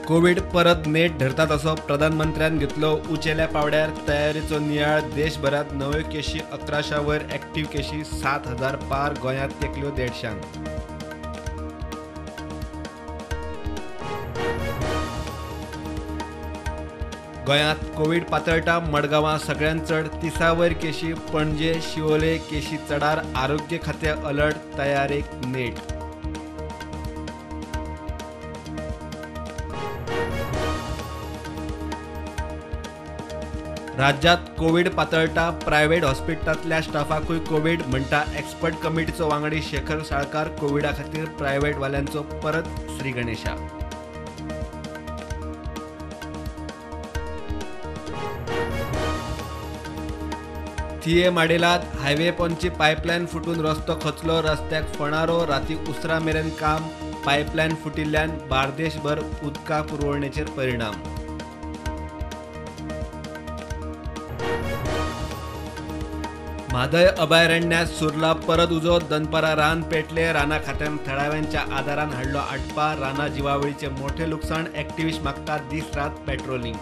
Covid परत नेट धरता तसो प्रधानमंत्र्यान घेतलो उंचेल्या पावड्यार तयारेचो नियाळ. देशभरात नव्यो केशी 1100 वयर, ॲक्टिव्ह केशी 7000 पार, गोंयांत तेंकल्यो 150. गोंयांत कोविड पातळटा. मडगांवां सगळ्यांत चड 30 वयर केशी, पणजे शिवोले केशी चडार. आरोग्य खातें अलर्ट, तयारेक नेट. राज्यात कोविड पातळटा. प्रायव्हेट हॉस्पिटलांतल्या स्टाफाकूय कोविड म्हणटा एक्सपर्ट कमिटीचो वांगडी शेखर साळकार. कोविडा खातीर प्रायव्हेटवाल्यांचो परत श्री गणेशा. थिये माडेलात हायवे पोंची पायपलायन फुटून रस्तो खचलो. रस्त्याक फणारो. राती उसरा मेरेन काम. पायपलायन फुटिल्ल्यान बार्देशभर उदका पुरवणेचेर परिणाम. म्हादय अभयारण्यात सुरला परत उजो. दनपारा रान पेटले. राना खात्यान थळाव्यांच्या आदारान हाडलो आटपा. राना जिवावळीचे मोठे लुकसाण. ॲक्टिव्हिस्ट मागतात दीस रात पेट्रोलिंग.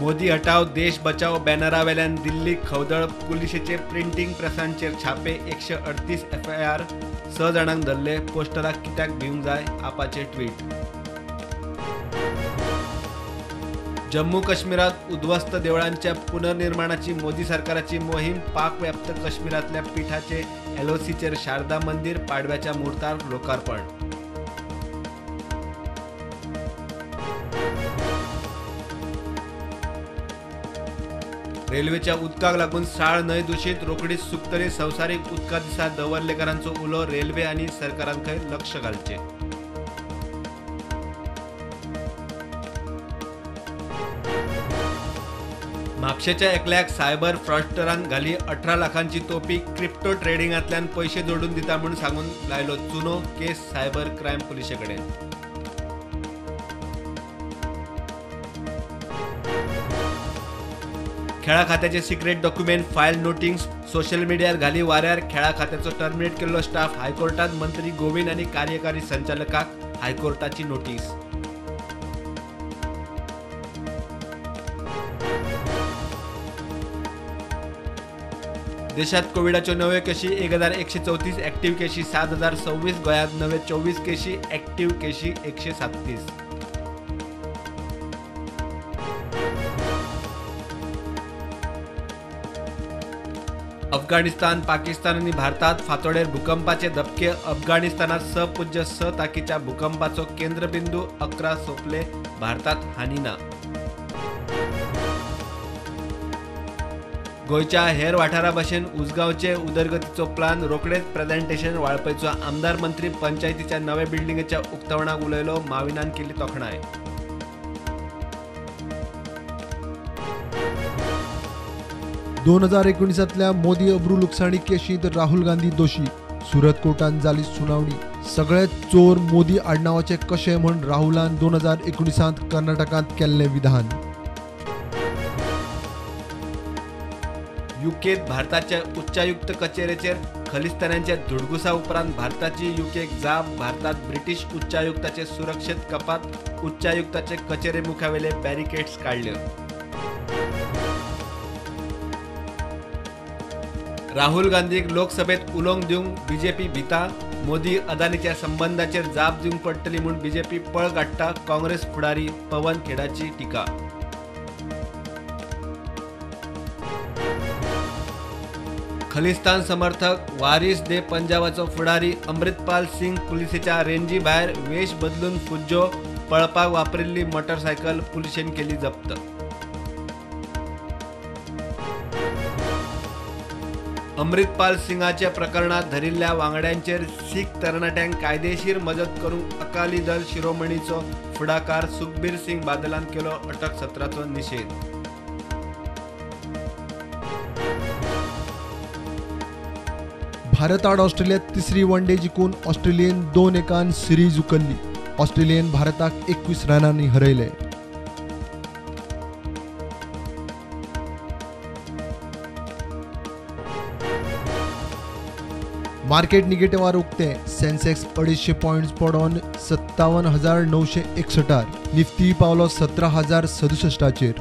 मोदी हटाव देश बचाव बॅनरावेल्यान दिल्ली खवदळ. पुलिशेचे प्रिंटींग प्रेसांचेर छापे. 138 FIR, 6 जाणांक धरले. पोस्टराक कित्याक भिवंक जाय, आपाचे ट्वीट. जम्मू काश्मीरात उद्ध्वस्त देवळांच्या पुनर्निर्माणाची मोदी सरकाराची मोहीम. पाकव्याप्त काश्मीरातल्या पिठाचे LOCचेर शारदा मंदिर पाडव्याच्या मुहूर्तार लोकार्पण. रेल्वेच्या उदकाक लागून साळ न्हंय दुशीत. रोखडीच सुकतली. संवसारीक उदका दिसा दवर्लेकारांचो उलो. रेल्वे आनी सरकारान खंय लक्ष घालचें. म्हापशेच्या एकल्याक सायबर फ्रॉडस्टरान घाली 18 लाखांची तोपी. क्रिप्टो ट्रेडिंगांतल्यान पयशे जोडून दिता म्हूण सांगून लायलो चुनो. केस सायबर क्रायम पुलिशे कडेन. खेळा खात्याचे secret document file notings social मिडियार घाली वाऱ्यार. खेळा खात्याचो टर्मिनेट केल्लो स्टाफ हायकोर्टात मंत्री गोविंद आनी कार्यकारी संचालकाक हायकोर्टाची नोटीस. देशात कोविडाच्यो नव्यो केशी 1134, ॲक्टिव्ह केशी 7026, गोंयांत नवे 24 केशी, ॲक्टिव्ह केशी 137. अफगाणिस्तान, पाकिस्तान आनी भारतात फांतोडेर भूकंपाचे धपके. अफगाणिस्तानात 6.6 ताकीच्या भूकंपाचो केंद्रबिंदू. 11 सोंपले. भारतात हानी ना. गोंयच्या हेर वाठारा भशेन उसगांवचे उदरगतीचो प्लान रोखडेच प्रेझेंटेशन. वाळपयचो आमदार मंत्री पंचायतीच्या नव्या बिल्डिंगेच्या उक्तावणाक उलयलो. माविनान केली तोखणाय. दोन 2019तल्या मोदी अब्रू लुकसाणी केशींत राहुल गांधी दोशी. सुरत कोर्टान जाली सुनावणी. सगळे चोर मोदी आडनावाचे कशे म्हूण राहुलान 2019 कर्नाटकांत केल्लें विधान. युकेत भारताच्या उच्चायुक्त कचेरेचेर खलिस्तान्यांच्या धुडगुसा उपरांत भारताची युकेक जाप. भारतात ब्रिटीश उच्चायुक्ताचे सुरक्षेत कपात. उच्चायुक्ताचे कचेरे मुखावेले बॅरिकेड्स काडले. राहुल गांधीक लोकसभेत उलोवंक दिवंक बीजेपी भिता. मोदी अदानीच्या संबंदाचेर जाप दिवंक पडटली म्हूण बीजेपी पळ काडटा. काँग्रेस फुडारी पवन खेडाची टिका. खलिस्तान समर्थक वारिस दे पंजाबाचो फुडारी अमृतपाल सिंग पुलिसेच्या रेंजी भायर वेश बदलून फुज्जो. पळपाक वापरिल्ली मोटरसायकल पुलिशेन केली जप्त. अमृतपाल सिंगाच्या प्रकरणात धरिल्ल्या वांगड्यांचेर सीख तरणाट्यांक कायदेशीर मजत करूंक अकाली दल शिरोमणीचो फुडाकार सुखबीर सिंग बादलान केलो अटक सत्राचो निशेध. भारत आड ऑस्ट्रेलिया तिसरी वन डे जिखून ऑस्ट्रेलियेन 2-1 सिरीज उखल्ली. ऑस्ट्रेलियेन भारताक 21 रनांनी हरयले. मार्केट निगेटिव्हार उक्ते. सेन्सेक्स 250 पॉयंट्स पडोन 57,961, निफ्टी पावलो 17,067.